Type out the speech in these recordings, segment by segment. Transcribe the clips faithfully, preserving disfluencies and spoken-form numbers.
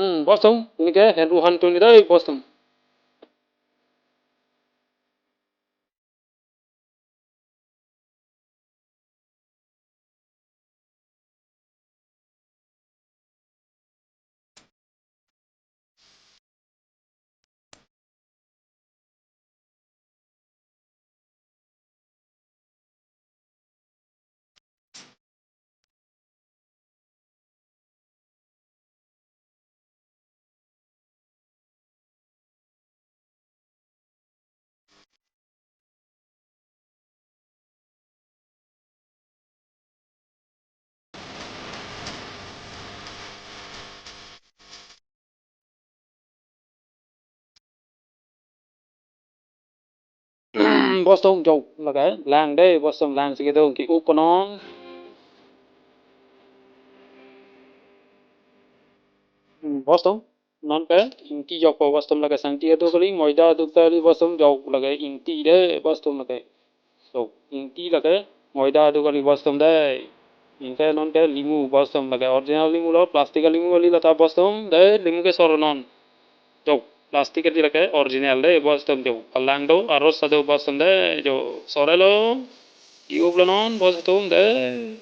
Hmm, bostum, neke henru han tun dei, bostum. Bostum, jo lake lang dei, bostum, lang si kedung, ki-up non. Hmm, bostum, non ke ingti jokpo, bostum, lake sangti aduk kali, moida aduk ta kali, bostum, jo lake ingti dei, bostum, lake. Jo, ingti lake moida aduk kali, bostum, dei. Anke non ke limu, bostum, lake original limu lo, plastic alimu kali, lata, bostum, dei, limu ke sor non. Jo, plastic kali, lake original dei, bostum, jo. Alang do, aros ta do, bostum, dei, jo. Sor-et lo, ki-up lo non, bostum, dei.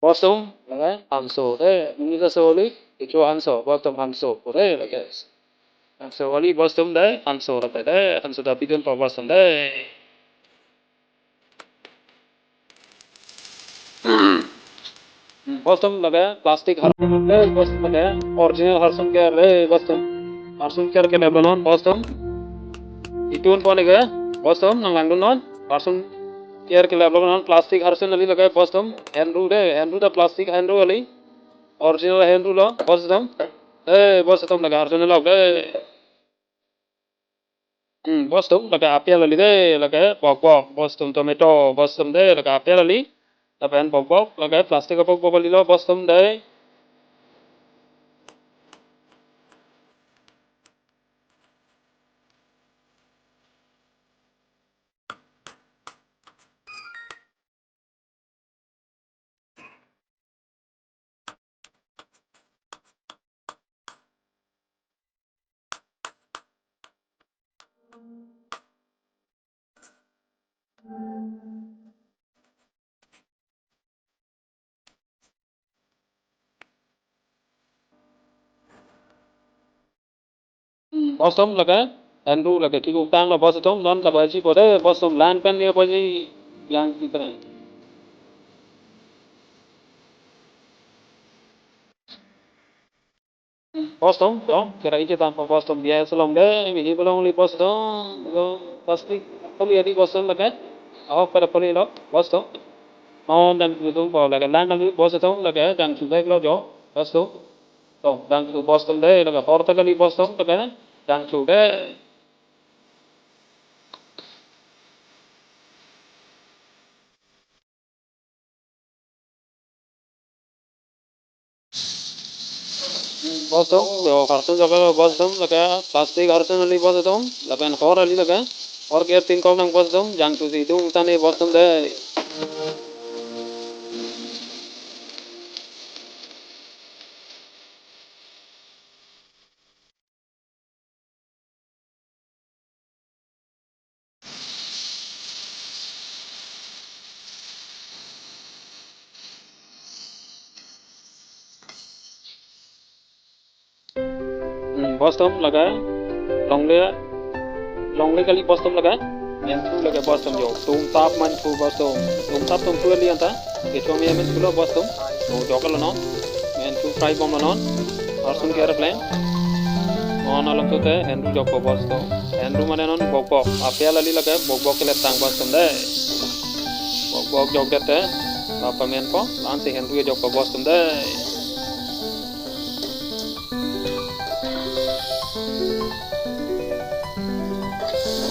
Bostum, lake hanso, dei, nini ta so kali, kecho hanso, bostum, hanso, dei, lake. Hanso kali, bostum, dei, hanso, lake, dei, hanso ta pidun po, bostum, dei. Bostum, lake plastic har-, bostum, lake original harsun ker, eh, bostum. Harsun ker kelep lo non, bostum. Itun po neke, bostum, nang langdun non. Harsun ker kelep lo non, plastic harsun kali, lake, bostum. Henru dei, henru ta plastic henru kali. Original henru lo, bostum. Eh, bostum, lake harsun lo, eh. Hmm, bostum, lake apel kali dei, lake bokbok, bostum, tomato, bostum, dei, lake apel kali, lapen bokbok, lake plastic abokbok kali lo, bostum, dei. Bostum, lake henru, lake kikuk tanglo, bostum, non kabaji po dei, bostum, lang pen ne baji, yang kita. Bostum, dong, kira ije tangpo, bostum, bias along dei, mihi belong li, bostum, lo, plastic, kali adi, bostum, lake, oh, pada kali lo, bostum. Mau dan itu po, lake, lang kali, bostum, lake, jangchu bek lo, jo, bostum. Dong, jangchu, bostum, dei, lake, hor ta kali, bostum, lake, jangchu, dei. Bostum, yo, harsun joklo, bostum, lake plastic harsun kali, bostum, lapen hor kali, lake hor ker tin kok nang, bostum, jangchu si dung ta ne, bostum, dei. Hmm, bostum, lake longle, longle kali, bostum, lake menthu, lake bostum, jo, tungtap menthu, bostum, tungtap tungthu kali anta, kecho me menthu lo, bostum, to joklo non, menthu fry bomlo non. Arsun ke airplane. Non along sote henru jokpo bostum. Henru mane non bokbok. Apel ali lake bokbok keletang bostum dei. Bokbok jokdet te. Bapa menpo, la-an si henru jokpo bostum dei.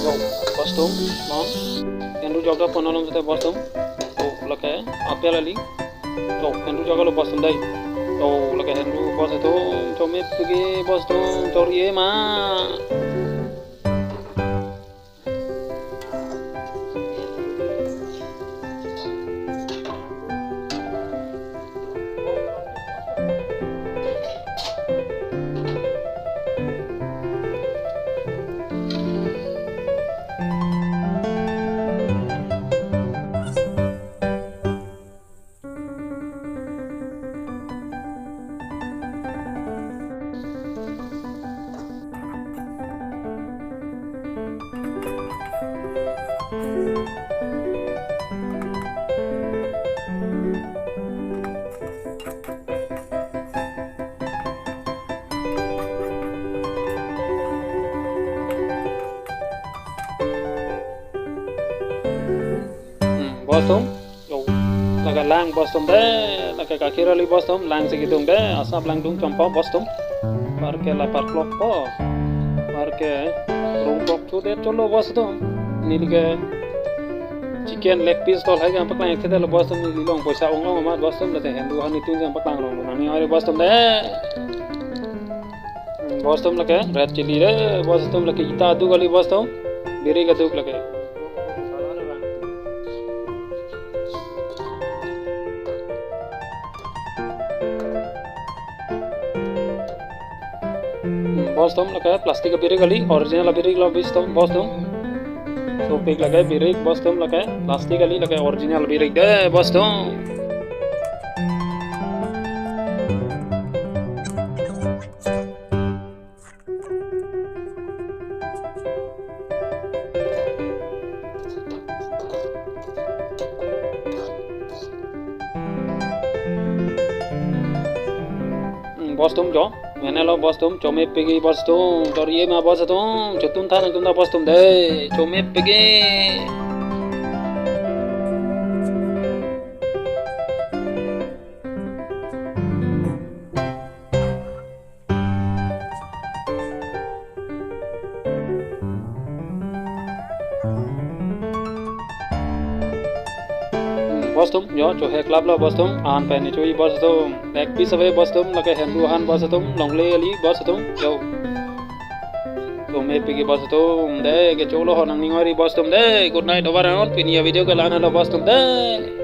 Yo, bostum, non. Henru jokdet po non along sote bostum. Oh, lake apel ali. To, henru joklo bostum dei. To, lake henru bostum, chomepik ke bostum, chor-i-e ma. Hmm, bostum. Yo, lake lang bostum dei, lake kakhir ali bostum, lang si kedung dei, asap lang dung chompo bostum. Parke la parklokpo. Parke rungkok chudet cholo bostum. Neli ke chicken leg piece tol hai jam paklang thedetlo bostum, neli long poisa ong-ong amat bostum, late henru han nitun jam paklang rong. Nangning-oi bostum dei. Hmm, bostum lake red chilli dei, bostum lake ita aduk kali bostum, birik aduk lake. Hmm, bostum lake plastic abirik kali, original abirik lo bostum, bostum. Sopik lake birik, bostum lake plastic kali, lake original birik dei, bostum. Hmm, bostum jo, mane lo bostum, chomepik ke bostum, chor-i-e ma bostum, chotun tha nangtum ta bostum dei, chomepik ke. Hmm, bostum, jo, chohek laplo bostum, an pen cho-i bostum, leg piece ave bostum, lake henru han bostum, longle ali bostum, jo. Chomepik ke bostum, dei, kecholo ho nangning-oi ri bostum, dei, good night, dovar anot, pini avideo ke la-an lo bostum, dei.